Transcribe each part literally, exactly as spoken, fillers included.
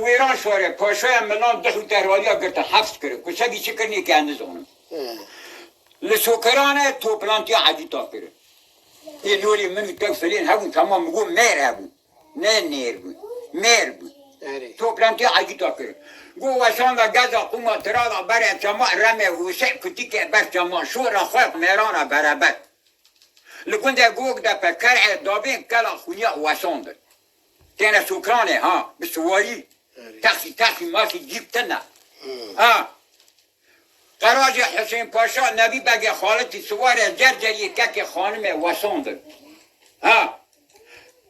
Wêran şwarê, paşaya Milan du hûte raliya girtin, hefs kirin. Ku sebî çi kirinê ke ez nizanim. Li Sokeranê toplantiya Egîta kirin. Ê lolê min û tew filên hebûn, temam, min got mêr hebûn. Ne nêr bûn. Mêr bûn. Erê. Toplantiya Egîta kirin. Got wesanda geza qûma tirada bere çema remê wise kutîke ber çema şora xwe mêrana bereber. Li gundê Gogdepe kerê dabên kela xwiniya wesandin. Têne Sokranê ha, bi siwarî. Erê. Texî, texî, maxî cîb tine. Hmm. Ha. Qeracê Husên Paşa, Nebî Begê Xalitî siwarê cerceriyê kekê xanimê wesandin. Ha.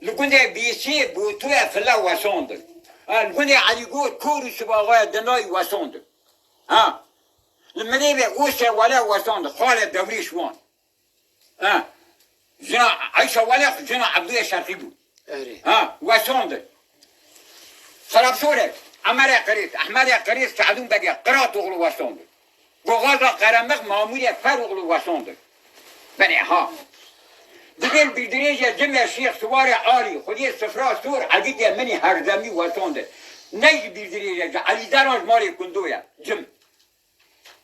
Li gundê Bîsê Botûyê file wesandin. Ha, li gundê Elî Got kor û sibaxaya dinayî wesandin. Ha. Li Mirêvê Ose Wele wesandin. Xalê Dewrêş wan. Ha. Jina Eyşa Wele jina Ebdûyê Şerqî bû. Erê. Ha, wesandin. Xerabşorê, Emerê Qirêt, Ehmedê Qirêt, Seedûn Begê Qiratoğlu wesandin. Goxaza Qeremix, Mamûrê Feroğlu wesandin. Benê ha. Dibên bîrdirêjê cimê Şêx Siwarê Alî, xwediyê Sifra Sor, Egîtê Minî Herdemî wesandin. Ney ji bîrdirêjê, ji Elîzeran ji malê Kundo ye. Cim.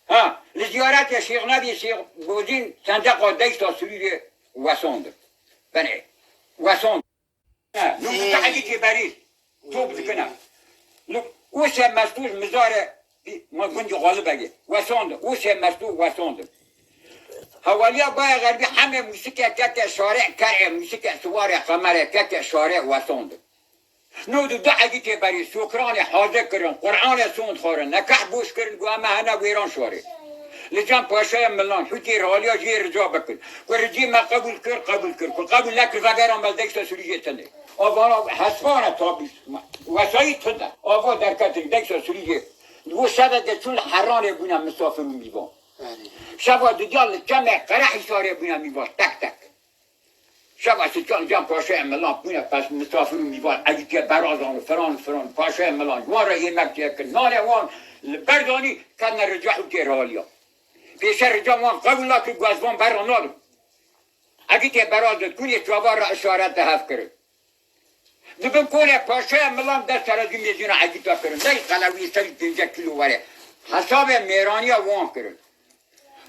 Ha, li ziyaretê Şêx Nebî Şêx Gozîn sendeqa Deysa Silîlê wesandin. Benê, wesandin. Ha, nû Ê. Dî Egîtê Berîz top dikine. Li Ose Mestûr mizare ma gundî Xalibegê wesandin. Ose Mestûr wesandin. Hewaliya Baya Xerbî hemê mûsike keke şare, kerê mûsike siwarê qemere keke şare wesandin. Nod û du Egîtê Berîz, Sokranê hazir kirin, Quranê sond xwarin, nekeh boş kirin, got, em hene wêran şwarê. Li cem paşaya Milan, hûtê raliya jê rica bikin. Ku ricî me qebûl kir, qebûl kir. Ku qebûl nekir, vegeran me Deysa Silîlê tune. Avana hesvana tabî, wesayî tune. Ava derketin Deysa Silîlê. Û şeveke çûn li Heranê bûne misafir û mîvan. Şeva didiya li çemê Qerehîsarê bûne mîvan, tek tek. Şeva Siltan Can Paşayê Milan bûne pes misafir û mîvan, Egîtê Berazan û filan û filan. Paşayê Milan ji wan re yemek çêkir. Nanê wan li ber danî, ketine rica hûtê raliya. Pêşe rica wan qebûl nakir, got, ez van ber re nadim. Egîtê Beraz di kûnê çavan re işaret di hev kirin. Di bin kolê Paşayê Milan dest serezî mêzîna Egîta kirin. Ney qelewî serî pêncî kîlo were. Hesabê mêraniya wan kirin.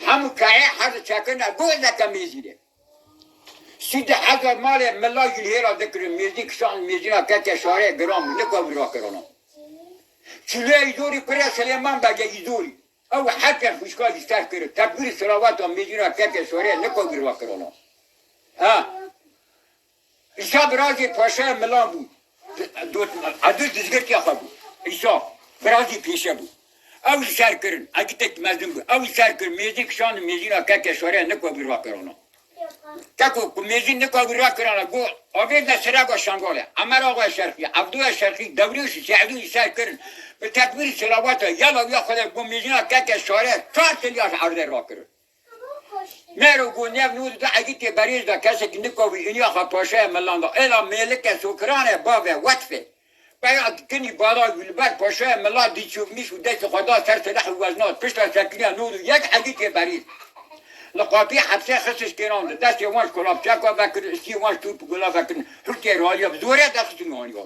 Hemû kayê her çekirine, got, ez deke mêzînê. Sî di hezar malê mila jî li hêla dikirin, mêzî kişan, mêzîna keke şarê giran bû, nika wî rakirana. Çilûyê Îzorî kurê Silêman Begê Îzorî. Ew her têr xwişka jî ser kirin. Tekbîr û silawata mêzîna keke şarê nika wî rakirana. Ha. Îsa birazê Paşaya Milan bû. Dot-, Edil dizgirtiya xwe bû. Îsa birazî pêşe bû. Ew jî ser kirin. Egîtek mezin bû. Ew jî ser kirin. Mêzî kişandin, mêzîna keke şarê nika wî rakirana. Keko ku mêzîn nika wî rakirana, got, avêt ne sirega Şengalê. Emer Axayê Şerqî, Evdoya Şerqî, Dewrêş û Seedûn jî ser kirin. Bi tekbîr û silawata yala wîya Xwedê, got, mêzîna keke şarê çar tiliya ji erdê rakirin. Mêro got, nêv nû di Egîtê Berêz de kesekî nika wî iniya xwe Paşayê Milan da. Êla mêlike Sokiranê bavê Wetfê. Peya kinî bala wî li ber Paşayê Milan dî çûk mîş û destê xwe da ser sileh û wezna. Pişta sekiniya nû û yek Egîtê Berêz. Li qapiyê hepsê xist şkêran di. Destê wan ji kolapçeka vekir, istî wan ji tûp û gula vekirin. Hûrtê raliya bi zorê dexistin wan yar.